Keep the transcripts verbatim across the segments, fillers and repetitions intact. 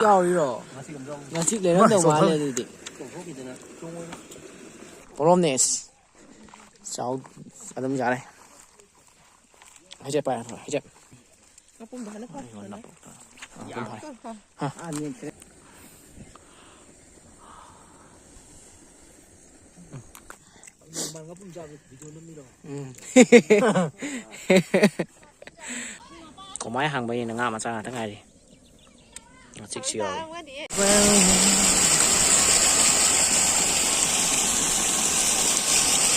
ꯌꯥꯎꯔꯤꯔꯣ? ꯉꯁꯤ ꯂꯩꯔꯝꯗꯧ ꯃꯥꯜꯂꯦ ꯑꯗꯨꯗꯤ꯫ ꯄꯣꯔꯣꯝꯅꯦ꯫ ꯆꯥꯎ꯫ ꯑꯗꯨꯝ ꯌꯥꯔꯦ꯫ ꯍꯥꯏꯖꯠ ꯄꯥꯏ꯫ ꯍꯥꯏꯖꯠ꯫ ꯃꯄꯨꯝꯗꯣ ꯍꯥꯟꯅ ꯐꯥꯎ꯫ ꯑꯥ, ꯑꯗꯨꯝ ꯐꯥꯏ꯫ ꯍꯥ꯫ ꯎꯝ꯫ ꯀꯃꯥꯏ ꯍꯥꯡꯕ ꯌꯦꯡꯅ ꯉꯥ ꯃꯆꯥ ꯉꯥꯛꯇ ꯉꯥꯏꯔꯤ꯫ ꯉꯥꯆꯤꯛꯁꯨ ꯌꯥꯎꯔꯤ꯫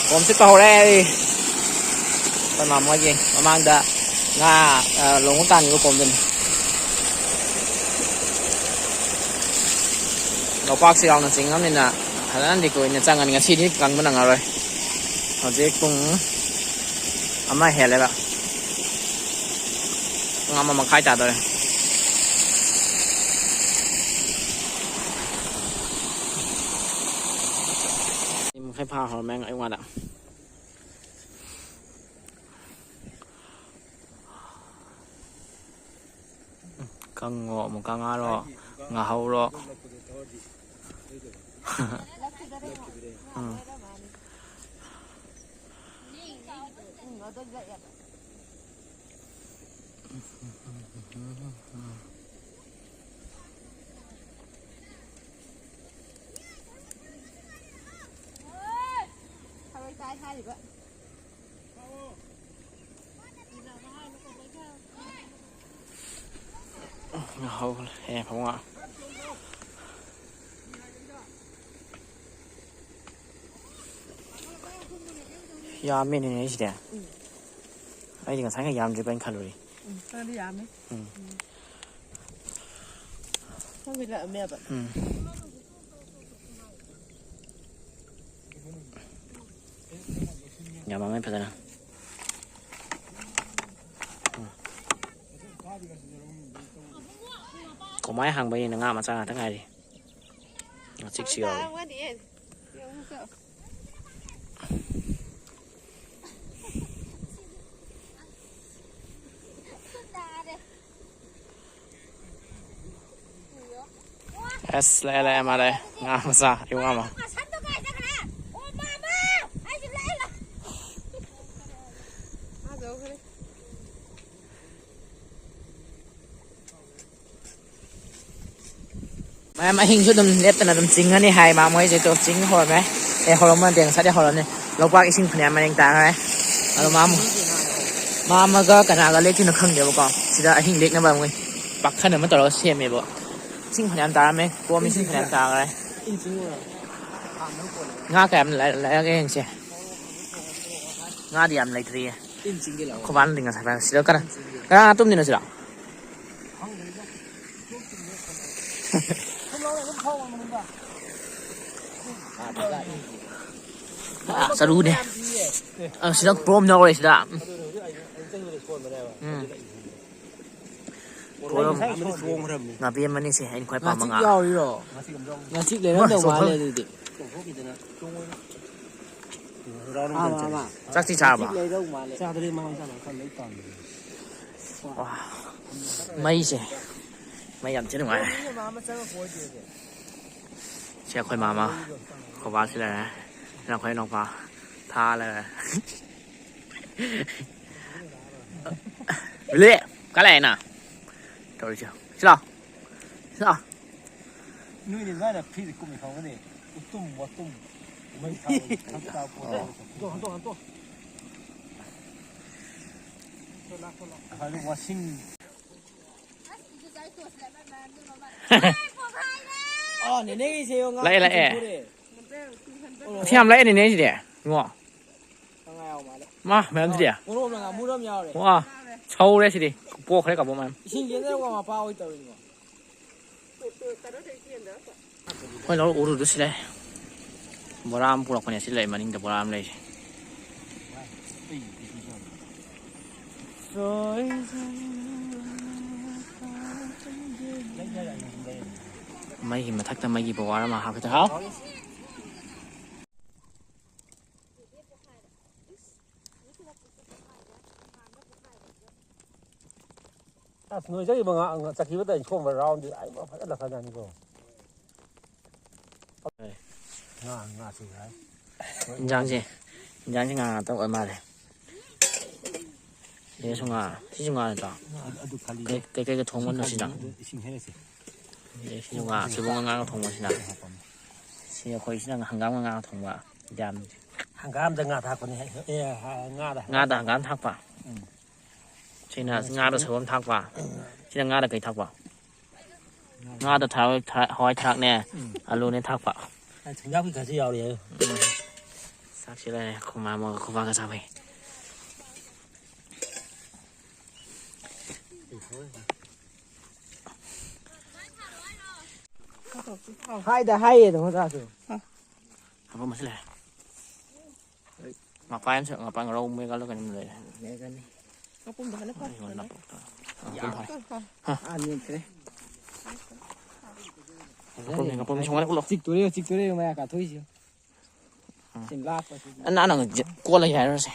ꯀꯣꯝ ꯆꯤꯛꯄ ꯍꯧꯔꯦ꯫ ꯑꯩꯈꯣꯏ ꯃꯥꯃꯣꯒꯤ ꯃꯃꯥꯡꯗ ꯉꯥ, ꯑ, ꯂꯣꯡꯕ ꯇꯥꯟꯈꯤꯕ ꯀꯣꯝꯗꯨꯅꯤ꯫ ꯂꯣꯛꯄꯥꯛꯁꯨ ꯌꯥꯎꯅ ꯆꯤꯡꯉꯕꯅꯤꯅ ꯐꯖꯅꯗꯤ ꯀꯨꯏꯅ ꯆꯪꯉꯅꯤ꯫ ꯉꯁꯤꯗꯤ ꯀꯪꯕ ꯅꯪꯉꯔꯣꯏ꯫ ꯍꯧꯖꯤꯛ ꯄꯨꯡ ꯑꯃ ꯍꯦꯜꯂꯦꯕ꯫ ꯄꯨꯡ ꯑꯃ ꯃꯈꯥꯏ ꯇꯥꯗꯣꯔꯦ꯫ ꯃꯈꯥꯏ ꯐꯥ ꯍꯧꯔꯝꯃꯦ ꯑꯌꯨꯛ ꯉꯟꯇꯥ꯫ ꯀꯪꯉꯣ ꯑꯃꯨꯛꯀ ꯉꯥꯔꯣ, ꯉꯥꯍꯧꯔꯣ꯫ ꯎꯝ꯫ ꯊꯔꯣꯏ ꯆꯥꯏ ꯍꯥꯏꯔꯤꯕ꯫ ꯍꯧꯈ꯭ꯔꯦ꯫ ꯑꯦ, ꯐꯕꯨꯡꯉꯥ꯫ ꯌꯥꯝꯃꯦꯅꯦ ꯑꯩꯁꯤꯗꯤ꯫ ꯎꯝ꯫ ꯑꯩꯗꯤ ꯉꯁꯥꯏ ꯈꯔ ꯌꯥꯝꯗ꯭ꯔꯤꯕ ꯍꯥꯏꯅ ꯈꯜꯂꯨꯔꯦ꯫ ꯎꯝ, ꯈꯔꯗꯤ ꯌꯥꯝꯃꯦ꯫ ꯎꯝ꯫ ꯎꯝ꯫ ꯈꯔ ꯍꯦꯜꯂꯛꯑꯃꯦꯕ꯫ ꯎꯝ꯫ ꯌꯥꯝꯃꯝꯃꯦ ꯐꯖꯅ꯫ ꯎꯝ꯫ ꯀꯃꯥꯏ ꯍꯥꯡꯕ ꯌꯦꯡꯅ ꯉꯥ ꯃꯆꯥ ꯉꯥꯛꯇ ꯉꯥꯏꯔꯤ꯫ ꯉꯥꯆꯤꯛꯁꯨ ꯌꯥꯎꯔꯤ꯫ ꯇꯥꯔꯝꯒꯅꯤꯌꯦ꯫ ꯌꯦꯡꯉꯨ ꯆꯠꯂꯣ꯫ ꯑꯁ, ꯂꯥꯛꯑꯦ, ꯂꯥꯛꯑꯦ, ꯃꯥ ꯂꯥꯛꯑꯦ꯫ ꯉꯥ ꯃꯆꯥ, ꯑꯌꯣꯛ ꯉꯥ ꯑꯃ꯫ ꯁꯟꯗꯣ ꯀꯥꯏ ꯆꯠꯈ꯭ꯔꯦ? ꯑꯣ, ꯃꯥ, ꯃꯥ! ꯑꯩꯁꯨ ꯂꯥꯛꯑꯦ, ꯂꯥꯛꯑꯦ꯫ ꯃꯥ ꯆꯠꯈ꯭ꯔꯦ꯫ ꯃꯌꯥꯝ ꯑꯍꯤꯡꯁꯨ ꯑꯗꯨꯝ ꯂꯦꯞꯇꯅ ꯑꯗꯨꯝ ꯆꯤꯡꯉꯅꯤ ꯍꯥꯏ ꯃꯥ ꯃꯣꯏꯁꯦ꯫ ꯇꯣ ꯆꯤꯡ ꯍꯧꯔꯝꯃꯦ꯫ ꯑꯦ, ꯍꯧꯔꯝꯃꯗꯤ ꯉꯁꯥꯏꯗꯤ ꯍꯧꯔꯝꯅꯤ꯫ ꯂꯣꯛꯄꯥꯛ ꯏꯁꯤꯡ ꯐꯅꯌꯥꯝ ꯃꯔꯦꯡ ꯇꯥꯈ꯭ꯔꯦ꯫ ꯑꯗꯣ ꯃꯥ ꯑꯃꯨꯛ, ꯃꯥ ꯑꯃꯒ ꯀꯅꯥꯒ ꯂꯦꯛꯇꯣꯏꯅꯣ ꯈꯪꯗꯦꯕꯀꯣ꯫ ꯁꯤꯗ ꯑꯍꯤꯡ ꯂꯦꯛꯅꯕ ꯃꯣꯏ ꯄꯥꯈꯟ ꯑꯃ ꯇꯧꯔꯒ ꯁꯦꯝꯃꯦꯕ꯫ ꯏꯁꯤꯡ ꯐꯅꯌꯥꯝ ꯇꯥꯔꯝꯃꯦ꯫ ꯀꯣꯝ ꯏꯁꯤꯡ ꯐꯅꯌꯥꯝ ꯇꯥꯈ꯭ꯔꯦ꯫ ꯉꯥ ꯀꯌꯥꯝ ꯂꯩ-, ꯂꯩꯔꯒꯦ ꯌꯦꯡꯁꯦ꯫ ꯉꯥꯗꯤ ꯌꯥꯝ ꯂꯩꯇ꯭ꯔꯤꯌꯦ꯫ ꯈꯣꯏꯕꯥꯅꯗꯤ ꯉꯁꯥꯏ ꯐꯥꯔꯦ꯫ ꯁꯤꯗ ꯀꯅꯥ, ꯀꯅꯥ ꯇꯨꯝꯗꯣꯏꯅꯣ ꯁꯤꯗ? ꯑꯥ, ꯆꯔꯨꯅꯦ꯫ ꯑꯥ, ꯁꯤꯗ ꯄꯣꯔꯣꯝ ꯌꯥꯎꯔꯦ ꯁꯤꯗ꯫ ꯎꯝ꯫ ꯄꯣꯔꯣꯝ꯫ ꯉꯥꯄꯤ ꯑꯃꯅꯤꯁꯦ ꯑꯩꯅ ꯈ꯭ꯋꯥꯏ ꯄꯥꯝꯕ ꯉꯥ꯫ ꯉꯥꯆꯤꯛ ꯌꯥꯎꯔꯤꯔꯣ? ꯉꯥꯆꯤꯛ ꯂꯩꯔꯝꯗꯧ ꯃꯥꯜꯂꯦ ꯑꯗꯨꯗꯤ꯫ ꯑꯥ, ꯃꯥ, ꯃꯥ꯫ ꯆꯥꯛꯇꯤ ꯆꯥꯔꯕ? ꯉꯥꯆꯤꯛ ꯂꯩꯔꯧ ꯃꯥꯜꯂꯦ꯫ ꯆꯥꯗ꯭ꯔꯤ, ꯃꯥ ꯆꯥꯅ ꯈꯔ ꯂꯩ ꯇꯧꯔꯝꯃꯤ꯫ ꯋꯥ꯫ ꯃꯩꯁꯦ꯫ ꯃꯩ ꯌꯥꯝ ꯊꯤ ꯅꯨꯡꯉꯥꯏ꯫ ꯁꯤ ꯑꯩꯈꯣꯏ ꯃꯥꯃ, ꯑꯩꯈꯣꯏ ꯕꯥꯁꯤ ꯂꯩꯔꯦ꯫ ꯁꯤꯅ ꯑꯩꯈꯣꯏ ꯏꯅꯥꯎꯄꯥ ꯊꯥ ꯂꯩꯔꯦ꯫ ꯕꯤꯂꯦ, ꯀꯥꯏ ꯂꯥꯛꯑꯦ ꯅꯪ? ꯇꯧꯔꯤꯁꯦ꯫ ꯁꯤ ꯂꯥꯎ꯫ ꯁꯤ ꯂꯥꯎ꯫ ꯅꯣꯏꯗꯤ ꯑꯗꯨꯃꯥꯏꯅ ꯐ꯭ꯔꯤꯗ ꯀꯨꯝꯃꯤ ꯈꯪꯒꯅꯤ꯫ ꯎꯇꯨꯝ, ꯋꯥꯇꯨꯝ꯫ ꯃꯩ ꯊꯥꯕꯒꯤ ꯈꯪ ꯇꯥꯕ ꯄꯣꯠ꯫ ꯑꯣ꯫ ꯍꯟꯇꯣ, ꯍꯟꯇꯣ, ꯍꯟꯇꯣ꯫ ꯑꯗꯨ ꯋꯥꯁꯤꯡ꯫ ꯑꯣ, ꯅꯦꯅꯦꯒꯤꯁꯦ ꯌꯦꯡꯉꯣ, ꯉꯥ ꯂꯥꯛꯑꯦ, ꯂꯥꯛꯑꯦ꯫ ꯆꯤꯡꯊꯣꯔꯛꯑꯦ꯫ ꯑꯁꯤ ꯌꯥꯝ ꯂꯥꯛꯑꯦ, ꯅꯦꯅꯦ, ꯁꯤꯗꯤ꯫ ꯏꯉꯣ꯫ ꯉꯥ ꯌꯥꯎ ꯃꯥꯜꯂꯦ꯫ ꯃꯥ, ꯃꯌꯥꯝ ꯁꯤꯗꯤ꯫ ꯄꯣꯔꯣꯝꯂ ꯉꯥꯃꯨꯔ ꯑꯃ ꯌꯥꯎꯔꯦ꯫ ꯋꯥ, ꯁꯧꯔꯦ ꯁꯤꯗꯤ꯫ ꯄꯣꯛꯈ꯭ꯔꯦ ꯀꯕꯣꯛ ꯃꯌꯥꯝ꯫ ꯏꯁꯤꯡ ꯆꯦꯟꯗꯔꯛꯄ ꯃꯄꯥ ꯑꯣꯏ ꯇꯧꯔꯤꯅꯤꯀꯣ꯫ ꯑꯩꯈꯣꯏ ꯂꯧ ꯎꯔꯨꯗꯨ ꯁꯤ ꯂꯩ꯫ ꯕꯣꯔꯥ ꯑꯃ ꯄꯨꯔꯛꯄꯅꯦ꯫ ꯁꯤ ꯂꯩ, ꯃꯅꯤꯡꯗ ꯕꯣꯔꯥ ꯑꯃ ꯂꯩꯔꯤ꯫ ꯃꯩꯒꯤ ꯃꯊꯛꯇ ꯃꯩꯒꯤ ꯄꯋꯥꯔ ꯑꯃ ꯍꯥꯞꯄꯦ꯫ ꯍꯥꯎ꯫ ꯑꯁ, ꯅꯣꯏ ꯆꯠꯈꯤꯕ ꯉꯥ-, ꯆꯠꯈꯤꯕꯗ ꯑꯩꯅ ꯁꯣꯝꯕ ꯔꯥꯎꯟꯗꯤ ꯑꯩ ꯐꯖꯅ ꯂꯥꯛꯈ꯭ꯔꯖꯥꯠꯅꯤꯀꯣ꯫ ꯉꯥ, ꯉꯥ ꯁꯤ ꯌꯥꯏ꯫ ꯏꯟꯖꯥꯡꯁꯦ, ꯏꯟꯖꯥꯡꯁꯦ ꯉꯥ ꯉꯥꯛꯇ ꯑꯣꯏ ꯃꯥꯜꯂꯦ꯫ ꯁꯤꯗꯁꯨ ꯉꯥ, ꯁꯤꯁꯨ ꯉꯥ ꯅꯠꯇ꯭ꯔꯣ? ꯑꯗꯨ, ꯑꯗꯨ ꯈꯜꯂꯤ꯫ ꯀꯩ, ꯀꯩ, ꯀꯩ, ꯀꯩ ꯊꯣꯡꯕꯅꯣ ꯁꯤꯅ? ꯏꯁꯤꯡ ꯍꯩꯔꯁꯤ꯫ ꯑꯗꯩ ꯁꯤꯁꯨ ꯉꯥ, ꯁꯤꯕꯨꯡꯒ ꯉꯥꯒ ꯊꯣꯡꯕꯁꯤꯅ꯫ ꯁꯤ ꯑꯩꯈꯣꯏꯁꯤꯅ ꯍꯪꯒꯥꯝꯒ ꯉꯥꯒ ꯊꯣꯡꯕ꯫ ꯌꯥꯝ ꯍꯪꯒꯥꯝꯗ ꯉꯥ ꯊꯥꯛꯄꯅꯦ꯫ ꯑꯦ, ꯉꯥꯗ ꯍꯪꯒꯥꯝ ꯉꯥꯗ ꯊꯥꯛꯄ꯫ ꯍꯪꯒꯥꯝ ꯊꯥꯛꯄ꯫ ꯎꯝ꯫ ꯁꯤꯅ ꯉꯥꯗ ꯉꯥꯗ ꯁꯣꯏꯕꯨꯝ꯫ ꯁꯣꯏꯕꯨꯝ ꯊꯥꯛꯄ꯫ ꯁꯤꯅ ꯉꯥꯗ ꯀꯩ ꯊꯥꯛꯄ? ꯉꯥꯗ ꯊꯔꯣꯏ ꯊꯔꯥꯛ-, ꯍꯋꯥꯏ ꯊꯔꯥꯛꯅꯦ, ꯎꯝ꯫ ꯑꯂꯨꯅꯦ ꯊꯥꯛꯄ꯫ ꯑ, ꯊꯨꯝꯌꯥꯛꯄꯤ ꯈꯔꯁꯨ ꯌꯥꯎꯔꯤ ꯍꯥꯏꯌꯨ꯫ ꯎꯝ꯫ ꯆꯥꯛꯁꯤ ꯂꯩꯔꯦ, ꯈꯨꯃꯥ ꯑꯃꯒ ꯈꯨꯕꯥꯒ ꯆꯥꯕꯩ꯫ ꯍꯥꯏꯗ ꯍꯥꯏꯌꯦ ꯑꯗꯨꯝ ꯃꯆꯥꯁꯨ꯫ ꯍꯥꯄꯝꯕꯁꯨ ꯂꯩꯔꯦ꯫ ꯃꯄꯥ ꯑꯃ ꯁ-, ꯃꯄꯥ ꯉꯔꯥꯎ ꯃꯦꯒꯥꯂ ꯀꯩꯅꯣꯝ ꯂꯩꯔꯦ꯫ ꯃꯦꯒꯥꯅꯤ꯫ ꯃꯄꯨꯝꯗꯣ ꯍꯥꯟꯅ ꯑꯩ ꯍꯣꯔꯦꯟ ꯐꯖꯅ ꯂꯥꯞꯄꯛꯇ-, ꯑ, ꯃꯄꯨꯝ ꯐꯥꯏ꯫ ꯍꯥ꯫ ꯑꯥ, ꯅꯦꯝꯈ꯭ꯔꯦ꯫ ꯃꯄꯨꯝꯅꯤ, ꯃꯄꯨꯝꯅꯤ, ꯁꯨꯃꯥꯏꯅ ꯎꯠꯂꯣ꯫ ꯆꯤꯛꯇꯣꯔꯦ, ꯆꯤꯛꯇꯣꯔꯦ, ꯃꯌꯥ ꯀꯥꯊꯣꯛꯏꯁꯦ꯫ ꯎꯝ꯫ ꯁꯤ ꯂꯥꯞꯄꯁꯤꯗꯤ꯫ ꯑ, ꯅꯪ, ꯅꯪ ꯖꯦ-, ꯀꯣꯜꯂ ꯌꯥꯏꯔꯣꯁꯦ꯫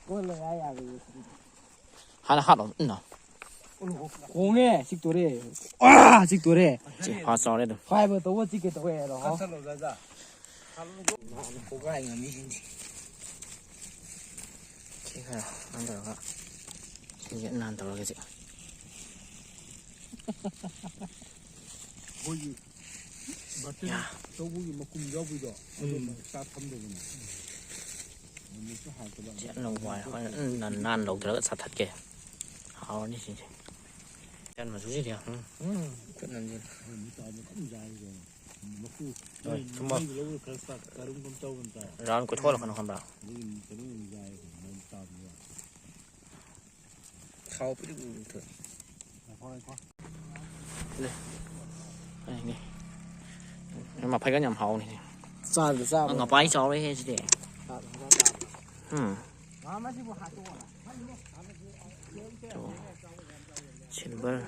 ꯀꯣꯜꯂ ꯌꯥꯏ, ꯌꯥꯔꯣꯏꯌꯦ ꯁꯤꯗꯤ꯫ ꯍꯥꯟꯅ ꯍꯥꯠꯂꯣ, ꯎꯝ, ꯅꯪ꯫ ꯈꯣꯡꯉꯦ, ꯆꯤꯛꯇꯣꯔꯦ꯫ ꯑꯥ, ꯆꯤꯛꯇꯣꯔꯦ꯫ ꯆꯦ, ꯐꯥ ꯆꯥꯎꯔꯦ ꯑꯗꯨꯝ꯫ ꯐꯥꯏꯕ ꯇꯧꯕ ꯆꯤꯛꯀꯦ ꯇꯧꯋꯦ ꯍꯥꯏꯔꯣ꯫ ꯀꯛꯁꯜꯂꯣ, ꯖꯥꯖꯥ꯫ ꯀꯣꯡꯒꯥꯏ ꯉꯝꯃꯤꯁꯤꯡꯁꯦ꯫ ꯁꯤ ꯈꯔ ꯅꯥꯟ ꯇꯧꯔꯒ, ꯁꯤꯁꯦ ꯅꯥꯟ ꯇꯧꯔꯒ ꯆꯤꯛ꯫ ꯑꯩꯈꯣꯏꯒꯤ ꯕꯥꯇꯤꯟ ꯌꯥ꯫ ꯇꯧꯕꯒꯤ ꯃꯀꯨꯝ ꯌꯥꯎꯕꯩꯗꯣ, ꯑꯗꯨ ꯎꯝ꯫ ꯆꯥꯛ ꯊꯝꯗꯕꯅꯦ꯫ ꯅꯨꯃꯤꯠꯇꯨ ꯍꯥꯏꯔꯛꯄꯗ ꯆꯦꯠꯅ ꯋꯥꯏ꯫ ꯍꯣꯔꯦꯟ ꯅꯥꯟ-, ꯅꯥꯟ ꯂꯧꯊꯔꯒ ꯆꯥꯊꯠꯀꯦ꯫ ꯍꯥꯎꯔꯅꯤ ꯁꯤꯁꯦ꯫ ꯆꯦꯠ ꯃꯆꯨꯁꯤꯗꯤ, ꯎꯝ, ꯎꯝ, ꯈꯨꯠ ꯅꯝꯖꯤꯜꯂꯦ꯫ ꯍꯣꯏ, ꯃꯤ ꯆꯥꯕ ꯀꯟꯅ ꯆꯥꯏ ꯀꯩꯅꯣ꯫ ꯃꯀꯨ, ꯍꯣꯏ, ꯃꯩ, ꯊꯨꯝꯃꯣ꯫ ꯃꯩ ꯂꯧꯔ ꯈꯔ ꯆꯥꯛ ꯀꯔꯨꯝ ꯀꯔꯨꯝ ꯇꯧꯕꯅꯤ ꯇꯥꯏ꯫ ꯔꯥꯎꯟ ꯀꯣꯏꯊꯣꯛꯍꯜꯂꯛꯀꯅꯨ ꯈꯪꯕ꯭ꯔꯥ? ꯑꯗꯨꯒꯤ ꯀꯩꯅꯣ ꯑꯣꯏꯅ ꯆꯥꯏ ꯀꯩꯅꯣ, ꯃꯩ ꯆꯥꯕꯗꯨꯒ꯫ ꯊꯥꯎ ꯄꯤꯔꯤꯛ ꯄꯤꯔꯤꯛ ꯊꯣꯛꯑꯦ꯫ ꯂꯩ꯫ ꯑꯩꯅꯦ꯫ ꯃꯐꯩꯒꯟ ꯌꯥꯝ ꯍꯥꯎꯅꯤ꯫ ꯆꯥꯕꯗ ꯆꯥꯕ꯫ ꯉꯄꯥꯏ ꯆꯥꯎꯔꯦꯍꯦ ꯁꯤꯗꯤ꯫ ꯆꯥꯕꯗ ꯆꯥꯕ꯫ ꯎꯝ꯫ ꯃꯥ ꯃꯁꯤꯕꯨ ꯍꯥꯠꯇꯣꯛꯑꯣꯅ꯫ ꯑꯣ꯫ ꯁꯤꯜꯚꯔ꯫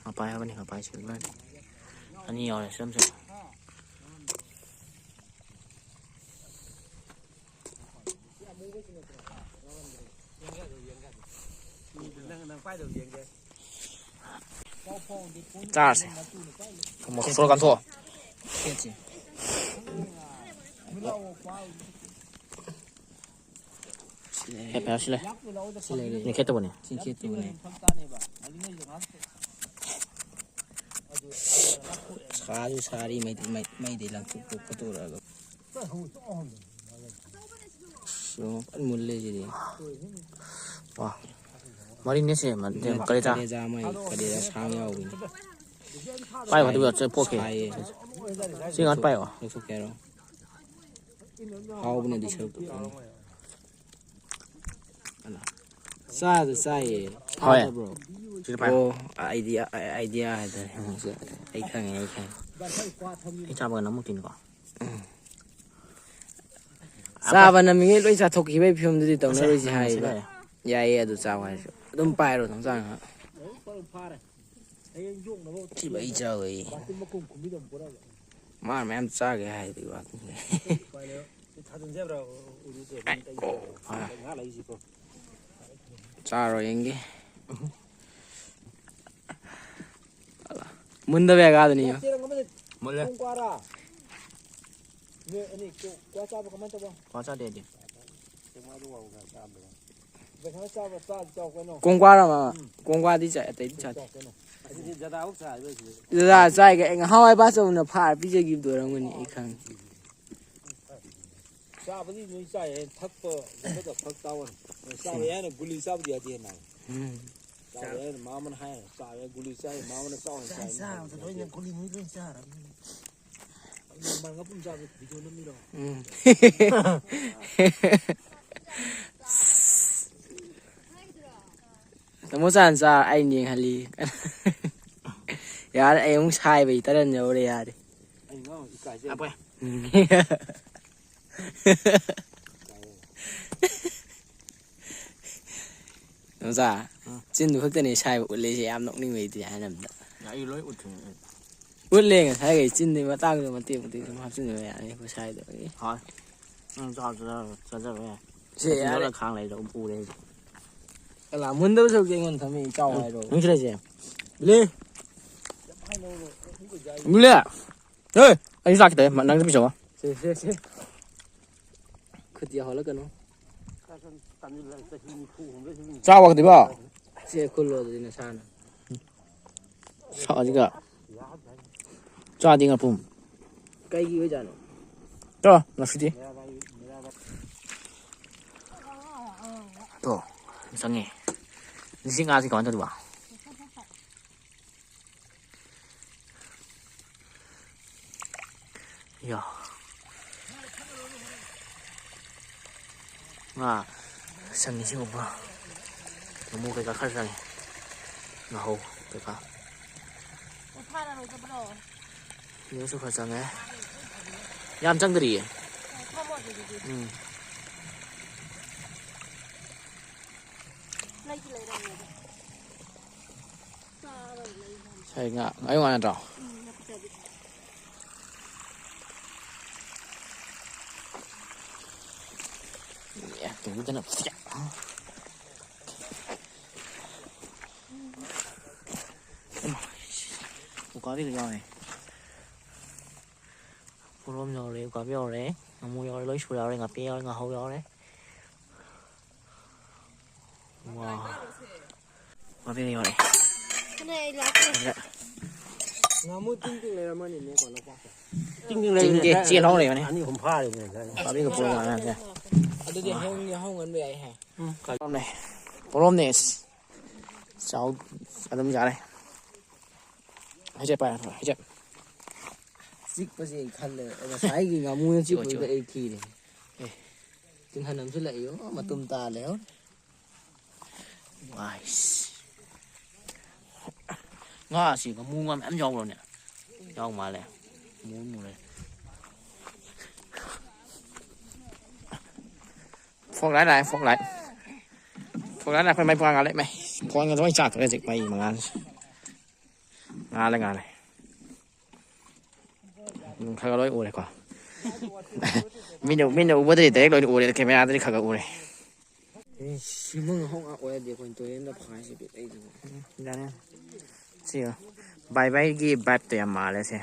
ꯉꯄꯥꯏ ꯍꯥꯏꯕꯅꯤ, ꯉꯄꯥꯏ ꯁꯤꯜꯚꯔ꯫ ꯑꯅꯤ ꯌꯥꯎꯔꯦ ꯁꯤꯗꯝꯁꯨ꯫ ꯅꯪ, ꯅꯪ ꯄꯥꯏꯗꯕ ꯌꯦꯡꯒꯦ꯫ ꯆꯥꯔꯁꯦ꯫ ꯊꯨꯝ ꯃꯣꯔꯣꯛ ꯁꯣꯔ ꯀꯥꯟꯊꯣꯛꯑꯣ꯫ ꯈꯦꯠꯁꯦ꯫ ꯍꯦ, ꯄꯩꯁꯥ ꯁꯤ ꯂꯩ꯫ ꯁꯤ ꯂꯩꯔꯦ꯫ ꯅꯦꯛꯀꯦꯠ ꯇꯧꯕꯅꯦ꯫ ꯁꯤ ꯅꯦꯛꯀꯦꯠ ꯇꯧꯕꯅꯦ꯫ ꯁꯥꯁꯨ ꯁꯥꯔꯤ, ꯃꯩ-, ꯃꯩ-, ꯃꯩꯗꯤ ꯂꯪꯊꯣꯛ-, ꯈꯣꯠꯇꯣꯛꯎꯔꯒ꯫ ꯁꯤ ꯐꯖꯅ ꯃꯨꯜꯂꯦ ꯁꯤꯗꯤ꯫ ꯋꯥ꯫ ꯃꯔꯤꯅꯦ ꯁꯤ, ꯃ-, ꯅꯠꯇꯦ, ꯀꯂꯦꯖꯥ꯫ ꯀꯂꯦꯖꯥ ꯃꯩ, ꯀꯂꯦꯖꯥ ꯁꯥꯡ ꯌꯥꯎꯕꯅꯤ꯫ ꯄꯥꯏꯌꯣ, ꯑꯗꯨꯒ ꯆꯦ ꯄꯣꯛꯀꯦ꯫ ꯁꯥꯏꯌꯦ꯫ ꯁꯤ ꯉꯥꯛ ꯄꯥꯏꯌꯣ꯫ ꯂꯧꯊꯣꯛꯀꯦ ꯍꯥꯏꯔꯣ? ꯍꯥꯎꯕꯅꯦ ꯑꯗꯨꯏ ꯁꯔꯨꯛꯇꯨ꯫ ꯆꯥꯗ ꯆꯥꯏꯌꯦ꯫ ꯍꯣꯏ꯫ ꯇꯥꯗꯕ꯭ꯔꯣ? ꯁꯤꯗ ꯄꯥꯏꯌꯣ꯫ ꯑꯣ, ꯑꯥꯏꯗꯤꯌꯥ, ꯑꯥꯏꯗꯤꯌꯥ ꯍꯥꯏꯇꯥꯔꯦ꯫ ꯑꯩ ꯈꯪꯉꯦ, ꯑꯩ ꯈꯪꯉꯦ꯫ ꯑꯩ ꯆꯥꯕꯒ ꯅꯝꯃꯛꯇꯣꯏꯅꯤꯀꯣ꯫ ꯆꯥꯕ ꯅꯝꯃꯤꯉꯩ ꯂꯣꯏ ꯆꯥꯊꯣꯛꯈꯤꯕꯒꯤ ꯐꯤꯕꯝꯗꯨꯗꯤ ꯇꯧꯅꯔꯣꯏꯁꯦ ꯑꯁꯦ, ꯍꯥꯏꯔꯤꯕ꯫ ꯑꯁꯦ꯫ ꯌꯥꯏꯌꯦ, ꯑꯗꯨ ꯆꯥꯎ ꯍꯥꯏꯔꯁꯨ꯫ ꯑꯗꯨꯝ ꯄꯥꯏꯔꯣ, ꯅꯪ ꯆꯥꯅꯕ꯫ ꯁꯤꯕ ꯑꯩ ꯆꯥꯎꯋꯦ꯫ ꯃꯥꯅ ꯃꯌꯥꯝ ꯆꯥꯒꯦ ꯍꯥꯏꯗꯨꯒꯤ ꯋꯥꯅꯤ꯫ ꯆꯥꯔꯣ ꯌꯦꯡꯒꯦ꯫ ꯃꯨꯟꯗꯕ ꯌꯥꯒꯥꯗꯨꯅꯤ꯫ ꯃꯨꯜꯂꯦ꯫ ꯀ꯭ꯋꯥ ꯆꯥꯗꯦ ꯑꯩꯗꯤ꯫ ꯀꯣꯡꯀ꯭ꯋꯥꯔ ꯑꯃ, ꯀꯣꯡꯀ꯭ꯋꯥꯗꯤ ꯆꯥꯏ, ꯑꯇꯩꯗꯤ ꯆꯥꯗꯦ꯫ ꯖꯗꯥ ꯆꯥꯏꯒ ꯑꯩ ꯉꯍꯥꯟꯋꯥꯏ ꯕꯥꯆꯧꯅ ꯐꯥꯔ ꯄꯤꯖꯈꯤꯕꯗꯣ ꯑꯣꯏꯔꯝꯒꯅꯤ, ꯑꯩ ꯈꯪꯉꯦ꯫ ꯆꯥꯕꯗꯤ ꯅꯣꯏ ꯆꯥꯏ ꯍꯥꯏꯅ ꯊꯛꯄ ꯈꯣꯠꯄꯗ ꯐꯔꯛ ꯇꯥꯕꯅꯤ꯫ ꯆꯥꯕ ꯌꯥꯏꯅ ꯒꯨꯂꯤ ꯆꯥꯕꯗꯤ ꯌꯥꯗꯦ ꯍꯥꯏꯅ꯫ ꯎꯝ꯫ ꯆꯥꯕ ꯌꯥꯏꯅ ꯃꯥꯃꯅ ꯍꯥꯏ, ꯆꯥꯕ ꯌꯥꯏ ꯒꯨꯂꯤ ꯆꯥꯏ, ꯃꯥꯃꯅ ꯆꯥꯎ ꯍꯥꯏꯅ ꯆꯥꯏ꯫ ꯆꯥꯕꯗ ꯂꯣꯏꯅ ꯒꯨꯂꯤ ꯃꯣꯏ ꯂꯣꯏ ꯆꯥꯔꯕꯅꯤꯅ꯫ ꯎꯝ꯫ ꯇꯥꯃꯣ ꯆꯥꯟ ꯆꯥ ꯑꯩ ꯌꯦꯡꯍꯜꯂꯤ꯫ ꯌꯥꯔꯦ, ꯑꯩ ꯑꯃꯨꯛ ꯁꯥꯏꯕꯩ ꯇꯔꯟ ꯌꯧꯔꯦ, ꯌꯥꯔꯦ꯫ ꯑꯩ ꯉꯥꯡ ꯏꯀꯥꯏꯖꯩ꯫ ꯎꯝ꯫ ꯇꯥꯃꯣ ꯆꯥ, ꯑꯥ꯫ ꯆꯤꯟꯗꯨ ꯈꯛꯇꯅꯦ ꯁꯥꯏꯕ ꯎꯠꯂꯤꯁꯦ, ꯌꯥꯝ ꯅꯣꯛꯅꯤꯡꯕꯩꯗꯤ ꯍꯥꯏꯅꯕꯗ꯫ ꯑꯩ ꯂꯣꯏ ꯎꯠꯊꯣꯛꯑꯦ꯫ ꯎꯠꯂꯦ ꯉꯁꯥꯏꯈꯩ, ꯆꯤꯟꯗꯤ ꯃꯇꯥꯡꯗ ꯃꯇꯦꯛ ꯃꯇꯦꯛ ꯁꯨꯝ ꯍꯥꯞꯆꯤꯟꯕ ꯌꯥꯅꯤ ꯑꯩꯈꯣꯏ ꯁꯥꯏꯗꯣ꯫ ꯍꯣꯏ꯫ ꯅꯪ ꯆꯥꯎ ꯆꯥꯖꯔꯣ, ꯆꯥꯖꯔꯣ ꯌꯥꯏ꯫ ꯁꯤ ꯌꯥꯔꯦ꯫ ꯈꯥꯡ ꯂꯩꯗꯣ ꯎꯔꯦ ꯑꯩꯁꯦ꯫ ꯑꯂꯥ, ꯃꯨꯟꯗꯕ ꯁꯔꯨꯛꯇꯤ ꯑꯩꯉꯣꯟꯗ ꯊꯝꯃꯤ, ꯆꯥꯎ ꯍꯥꯏꯔꯣ꯫ ꯅꯪ ꯁꯤ ꯂꯩꯁꯦ꯫ ꯕꯤꯂꯦ! ꯕꯤꯂꯦ! ꯍꯦ! ꯑꯩꯁꯨ ꯂꯥꯛꯈꯤꯗꯦ, ꯅꯪꯁꯨ ꯄꯤꯖꯧ꯫ ꯁꯦ, ꯁꯦ, ꯁꯦ꯫ ꯈꯨꯠꯇꯤ ꯌꯥꯎꯍꯜꯂꯛꯀꯅꯨ꯫ ꯆꯥꯎ ꯋꯥꯡꯗ꯭ꯔꯤꯕꯣ? ꯁꯦ ꯈꯨꯜꯂꯣ ꯑꯗꯨꯗꯤ ꯅꯁꯥꯅ꯫ ꯁꯥꯁꯤꯒ ꯆꯥꯗꯤ ꯉꯥꯄꯨꯝ꯫ ꯀꯩꯒꯤ ꯑꯣꯏꯖꯥꯠꯅꯣ? ꯇꯣ, ꯉꯁꯤꯗꯤ꯫ ꯇꯣ, ꯆꯪꯉꯦ꯫ ꯂꯤꯁꯤꯡ ꯉꯥꯁꯤ ꯀꯃꯥꯏꯅ ꯇꯧꯗꯣꯏꯕ? ꯌꯥ꯫ ꯉꯥ ꯁꯪꯉꯤꯁꯤꯡꯒꯨꯝꯕ ꯉꯥꯃꯨ ꯀꯩꯀꯥ ꯈꯔ ꯆꯪꯉꯤ꯫ ꯉꯥꯍꯧ ꯀꯩꯀꯥ꯫ ꯁꯤꯗꯁꯨ ꯈꯔ ꯆꯪꯉꯦ꯫ ꯌꯥꯝ ꯆꯪꯗ꯭ꯔꯤꯌꯦ꯫ ꯎꯝ꯫ ꯁꯥꯏ ꯉꯥ, ꯉꯥꯌꯣꯛ ꯉꯥ ꯅꯠꯇ꯭ꯔꯣ? ꯑꯦ, ꯇꯨꯗꯅ꯫ ꯎꯀꯥꯕꯤꯒ ꯌꯥꯎꯔꯦ꯫ ꯄꯣꯔꯣꯝ ꯌꯥꯎꯔꯦ, ꯎꯀꯥꯕꯤ ꯌꯥꯎꯔꯦ, ꯉꯥꯃꯨ ꯌꯥꯎꯔꯦ, ꯂꯣꯏ ꯁꯨꯔꯦ ꯌꯥꯎꯔꯦ, ꯉꯥꯄꯤ ꯌꯥꯎꯔꯦ, ꯉꯥꯍꯧ ꯌꯥꯎꯔꯦ꯫ ꯋꯥ꯫ ꯉꯥꯄꯤ ꯌꯥꯎꯔꯦ꯫ ꯉꯥꯃꯨ ꯇꯤꯡ ꯇꯤꯡ ꯂꯩꯔꯝꯃꯅꯤꯅꯦꯀꯣ ꯂꯣꯛꯄꯥꯛꯇ꯫ ꯇꯤꯡ ꯇꯤꯡ ꯂꯩꯔꯦ꯫ ꯇꯤꯡꯗꯦ, ꯆꯦꯟ ꯍꯧꯔꯦ ꯌꯦꯡꯉꯨꯅꯦ꯫ ꯑꯅꯤ ꯑꯍꯨꯝ ꯐꯥꯔꯦꯅꯦ꯫ ꯉꯥꯄꯤꯒ ꯄꯣꯔꯣꯝ ꯌꯥꯎꯔꯦ꯫ ꯑꯗꯨꯗꯤ ꯌꯥꯍꯧ, ꯌꯥꯍꯧ ꯉꯟꯕ ꯌꯥꯏꯍꯦ꯫ ꯎꯝ, ꯄꯣꯔꯣꯝꯅꯦ꯫ ꯄꯣꯔꯣꯝꯅꯦ꯫ ꯆꯥꯎ-, ꯑꯗꯨꯝ ꯌꯥꯔꯦ꯫ ꯍꯥꯏꯖꯠ ꯄꯥꯏ, ꯍꯥꯏꯖꯠ꯫ ꯆꯤꯛꯄꯁꯦ ꯑꯩ ꯈꯜꯂꯦ꯫ ꯉꯁꯥꯏꯒꯤ ꯉꯥꯃꯨꯅ ꯆꯤꯛꯑꯣ, ꯆꯤꯛꯄꯗꯨꯗ ꯆꯤꯛꯑꯣ꯫ ꯑꯩ ꯈꯤꯔꯦ꯫ ꯑꯦ꯫ ꯇꯤꯡꯈꯟ ꯑꯃꯁꯨ ꯂꯥꯛꯏ꯫ ꯑꯣ, ꯃꯇꯨꯝ ꯇꯥ ꯂꯩꯍꯧꯔꯦ꯫ ꯋꯥꯏꯁ꯫ ꯉꯥꯁꯤ ꯉꯥꯃꯨ ꯉꯥ ꯃꯌꯥꯝ ꯌꯥꯎꯕ꯭ꯔꯣꯅꯦ? ꯌꯥꯎ ꯃꯥꯜꯂꯦ꯫ ꯃꯨ ꯃꯨꯔꯦ꯫ Fog light ꯂꯥꯛꯑꯦ, fog light꯫ Fog light ꯑꯩꯈꯣꯏ ꯃꯩ ꯄꯨꯡꯉꯥꯟ ꯉꯥꯜꯂꯦ, ꯃꯩ꯫ ꯐꯣꯟꯒ ꯂꯣꯏ ꯆꯥꯛꯈ꯭ꯔꯦ ꯍꯧꯖꯤꯛ ꯃꯩ ꯃꯉꯥꯜꯁꯦ꯫ ꯉꯥꯜꯂꯦ, ꯉꯥꯜꯂꯦ꯫ ꯎꯝ, ꯈꯔ ꯈꯔ ꯂꯣꯏ ꯎꯔꯦꯀꯣ꯫ ꯃꯤꯅ, ꯃꯤꯅ ꯎꯕꯗꯗꯤ direct ꯂꯣꯏꯅ ꯎꯔꯦ, camera ꯗꯗꯤ ꯈꯔ ꯈꯔ ꯎꯔꯦ꯫ ꯑꯦ, ꯁꯤꯃ ꯉꯥꯍꯧ ꯉꯥ ꯑꯣꯏꯔꯗꯤ ꯑꯩꯈꯣꯏꯅ ꯇꯨꯔꯦꯟꯗ ꯐꯥꯔꯤꯁꯦ ꯕꯤꯠ ꯂꯩꯗꯧꯕ꯫ ꯎꯝ, ꯌꯥꯅꯤ꯫ ꯁꯤ ꯌꯦꯡꯉꯣ꯫ Bye bye ꯒꯤ vibe ꯇꯣ ꯌꯥꯝ ꯃꯥꯜꯂꯦ ꯁꯦ꯫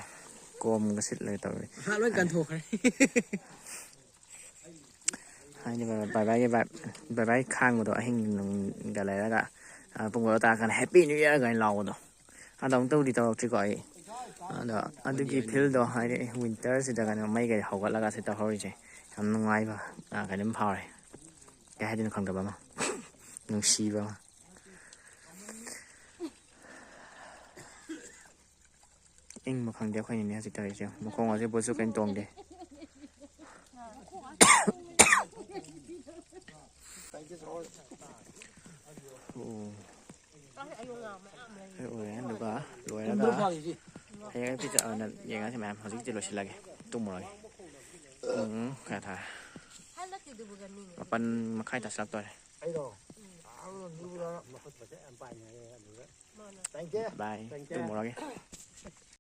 ꯀꯣꯝꯒ ꯁꯤꯠꯂꯒ ꯇꯧꯔꯤ꯫ ꯍꯥ, ꯂꯣꯏ ꯀꯟꯊꯣꯛꯈ꯭ꯔꯦ꯫ ꯍꯥꯏꯗꯤ ꯕꯥꯏ ꯕꯥꯏꯒꯤ ꯕꯥꯏ ꯕꯥꯏ ꯕꯥꯏ ꯈꯥꯡꯕꯗꯣ ꯑꯍꯤꯡꯒ ꯂꯩꯔꯒ, ꯑ, ꯄꯨꯡ ꯕꯥꯔꯣ ꯇꯥꯔꯀꯥꯟꯗ "Happy New Year" ꯀꯥꯏꯅ ꯂꯥꯎꯕꯗꯣ꯫ ꯑꯗꯣ ꯑꯃꯨꯛꯇꯕꯨꯗꯤ ꯇꯧꯔꯛꯇ꯭ꯔꯤꯀꯣ ꯑꯩ꯫ ꯑꯗꯣ ꯑꯗꯨꯒꯤ ꯐꯤꯜꯗꯣ ꯍꯥꯏꯗꯤ ꯋꯤꯟꯇꯔꯁꯤꯗ ꯀꯩꯅꯣ ꯃꯩꯒ ꯍꯧꯒꯠꯂꯒ ꯁꯤ ꯇꯧꯍꯧꯔꯤꯁꯦ ꯌꯥꯝ ꯅꯨꯡꯉꯥꯏꯕ, ꯑ, ꯀꯩꯅꯣꯝ ꯐꯥꯎꯔꯦ꯫ ꯀꯩ ꯍꯥꯏꯗꯣꯏꯅꯣ ꯈꯪꯗꯕ ꯑꯃ, ꯅꯨꯡꯁꯤꯕ ꯑꯃ꯫ ꯏꯪꯕ ꯈꯪꯗꯦ ꯑꯩꯈꯣꯏꯅꯤꯅꯦ ꯍꯧꯖꯤꯛ ꯇꯧꯔꯤꯁꯦ꯫ ꯃꯈꯣꯡ ꯑꯁꯤ ꯕꯨꯠꯁꯨ ꯀꯩꯅꯣ ꯇꯣꯡꯗꯦ꯫ ꯑꯣ꯫ ꯍꯣꯏ, ꯑꯣꯏꯔꯦ꯫ ꯑꯗꯨꯒ ꯂꯣꯏꯔꯒ ꯍꯌꯦꯡ ꯑꯌꯨꯛꯀꯤ ꯆꯠꯂꯒ ꯌꯦꯡꯉꯁꯤ ꯃꯌꯥꯝ꯫ ꯍꯧꯖꯤꯛꯇꯤ ꯂꯣꯏꯁꯤꯜꯂꯒꯦ, ꯇꯨꯝꯃꯨꯔꯒꯦ꯫ ꯄꯨꯡ ꯀꯌꯥ ꯇꯥꯔꯦ? ꯃꯥꯄꯟ ꯃꯈꯥꯏ ꯇꯥꯁꯤꯜꯂꯛꯇꯣꯔꯦ꯫ ꯕꯥꯏ, ꯇꯨꯝꯃꯨꯔꯒꯦ꯫